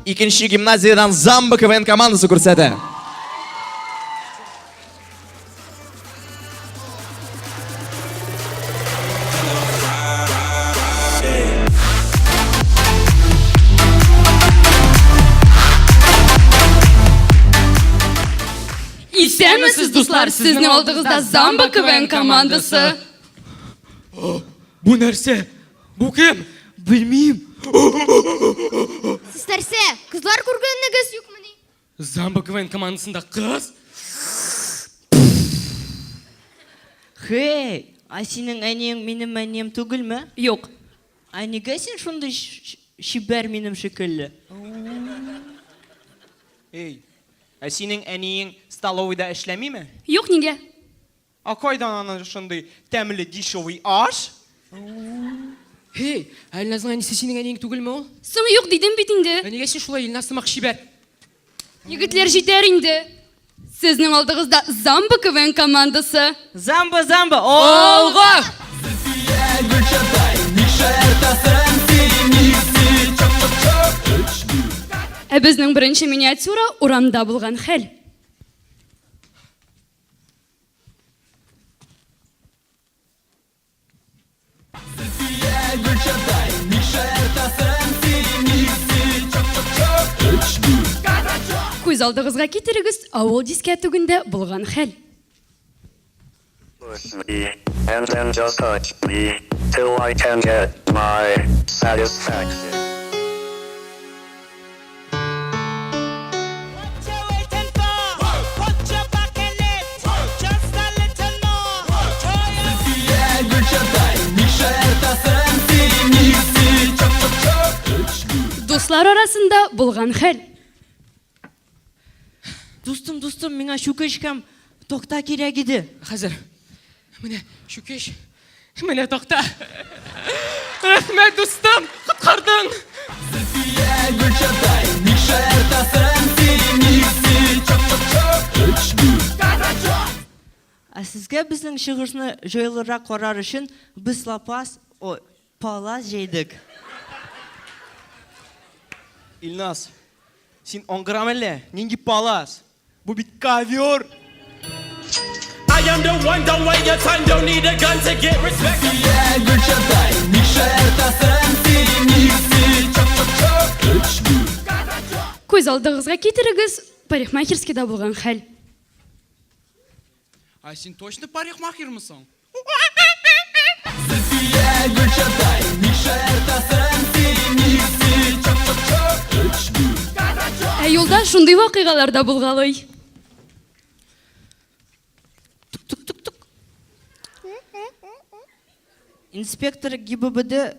икенче гимназиядән Замба КВН командасы күрсәтә. Исәнмесез, дуслар! Сезнең алдыгызда Замба КВН командасы. Бу нәрсә? Бу кем? Белмим. Сез нәрсә, кызлар күргәнегез юкмыни? Замба КВН командасында кыз? Хей, ә синең әниең минем әнием түгелме? Юк. Ә нигә син шундый чибәр минем шикелле? Эй, ә синең әниең столовыйда эшләмиме? Юк, нигә? Ә кайдан аны шундый тәмле дешевый аш? Һей, ә Илназның әнисе синең әниең түгелме ул? Соң юк дидем бит инде. Ә нигә син шулай Илназ сымак чибәр? Егетләр җитәр инде. Сезнең алдыгызда Замба КВН командасы. Замба, замба, алга! Ә безнең беренче миниатюра урамда булган хәл. Күз алдыгызга китерегез, авыл дискәтүгендә булган хәл. Push me, and then just touch me, till I can get my satisfaction. Дуслар арасында булган хәл. Дустым, дустым, миңа чүкеч һәм такта кирәк иде. Хәзер. Менә чүкеч. Менә такта. Рәхмәт, дустым, коткардың. Ә сезгә безнең чыгышны җайлырак карар өчен без лапас, ой, палас җәйдек. Илназ, син аңгырам әллә? Нинди палас? Бу бит ковер! I am the one, don't wait your time, don't need a gun to get respect. Күз алдыгызга китерегез, парикмахерскийда булган хәл. Ә син точно парикмахермы соң? Ә юлда шундый вакыйгалар да булгалый. Тук-тук-тук. Инспектор ГИБДД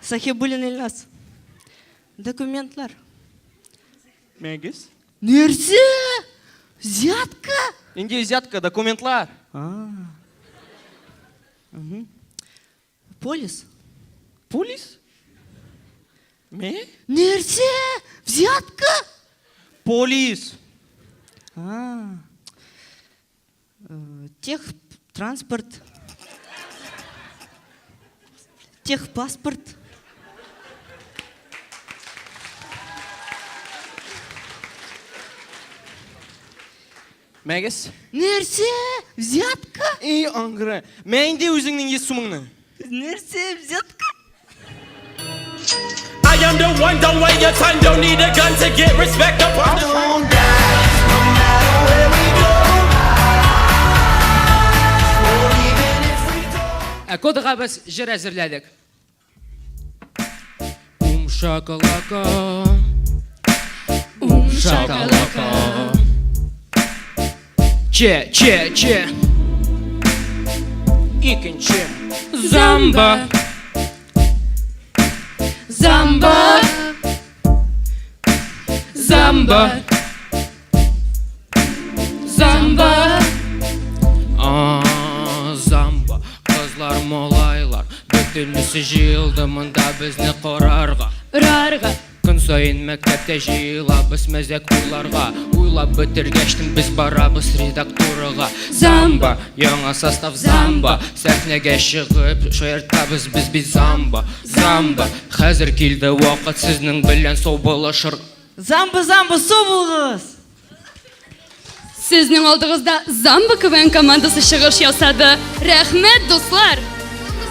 Сахибуллин Ильназ. Документлар. Мәгез. Нәрсә? Взятка? Нинди взятка, документлар. Полис? Полис? Ме? Нәрсә? Взятка? Полис. А. Техтранспорт. Техпаспорт. Мәгез. Нәрсә? Взятка? Эй, аңгыра. Мә инде үзеңнең 100 сумыңны. Нәрсә? Взятка? I am the one, don't wait your time, don't need a gun to get respect upon the Ә кодага без җыр әзерләдек. Ум шакалака. Ум шакалака. Че, че, че. Икенче. Замба. Замба. Замба. Замба. А, замба. Кызлар, малайлар, бөтенесе җыелды монда безне карарга. Рарга. Көн саен мәктәптә җыелабыз мәзәк уйларга. Уйлап бетергәчтен без барабыз редактурага. Замба, яңа состав замба. Сәхнәгә чыгып шаяртабыз без бит замба. Замба, хәзер килде вакыт сезнең белән саубуллашыр. Замба, замба, сау булыгыз! Сезнең алдыгызда Замба КВН командасы чыгыш ясады. Рәхмәт, дуслар!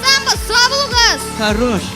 Замба, сау булыгыз! Хорош.